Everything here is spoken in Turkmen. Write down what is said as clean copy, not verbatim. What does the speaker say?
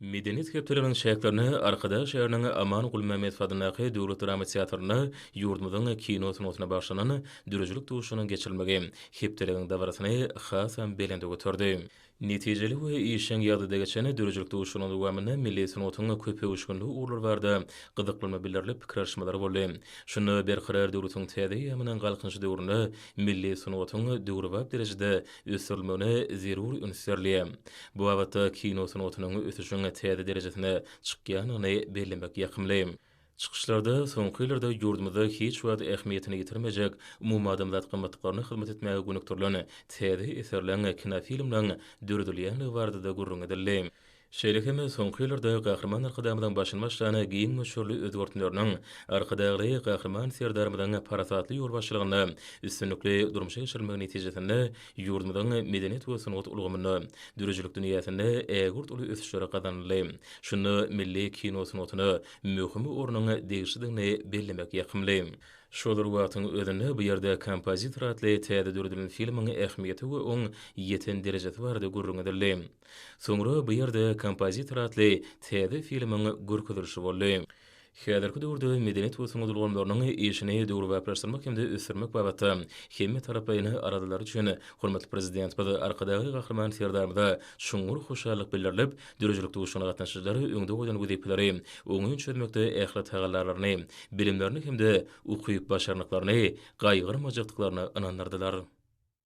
Medeniýet hepdeliginiň çäklerinde Arkadag şäheriniň Aman Gulmämmedow adyndaky döwlet drama teatrynda ýurdumyzyň kino sungatyna bagyşlanan döredijilik duşuşygynyň geçirilmegi hepdeligiň dabarasyny hasam belende göterdi. Netijeli we işjeň ýagdaýda geçen döredijilik duşuşygynyň dowamynda milli sungatyň köpöwüşginli ugurlary barada gyzyklanma bildirilip, pikir alyşmalar boldy. Şunda Berkarar döwletiň täze eýýamynyň Galkynyşy döwründe milli sungatyň döwrebap derejede ösdürilmegine zerur üns berilýär. Bu babatda kino sungatynyň ösüşiň täze derejesine çykýandygyny bellemek ýakymly. Çykyşlarda soňky ýyllarda ýurdumyzda hiç wagt ähmiýetini ýitirmejek umumadamzat gymmatlyklaryna hyzmat etmäge gönükdirilen täze eserleň, kinofilmleň döredilýändigi barada-da gürrüň edildi. Şeýle hem soňky ýyllarda Gahryman Arkadagymyzyň başyny başlan giň möçberli özgertmeleriniň Arkadagly Gahryman Serdarymyzyň parasatly ýolbaşçylygynda üstünlikli durmuşa geçirilmegi netijesinde ýurdumyzyň medeniýet we sungat ulgamynda, döredijilik dünýäsinde ägirt uly ösüşler gazanyldy. Şunda milli kino sungatyna möhüm ornuň degişlidigini bellemek ýakymly. Şol bir wagtyň özünde bu ýerde Kompozitor atly täze döredilen filmiň ähmiýeti we oň ýeten derejesi barada gürrüň edildi. Soňra bu ýerde Kompozitor atly täze filmiň görkezilişi boldy. Häzirki döwürde medeniýet we sungat ulgamlarynyň işini döwrebaplaşdyrmak hem-de ösdürmek babatda hemmetaraplaýyn aladalary üçin hormatly Prezidentimiz Arkadagly Gahryman Serdarymyza çuňňur hoşallyk bildirilip, döredijilik duşuşygyna gatnaşyjylar öňde goýlan wezipeleri oňyn çözmekde ähli tagallalaryny, bilimlerini hem-de ukyp-başarnyklaryny gaýgyrmajakdyklaryna ynandyrdylar.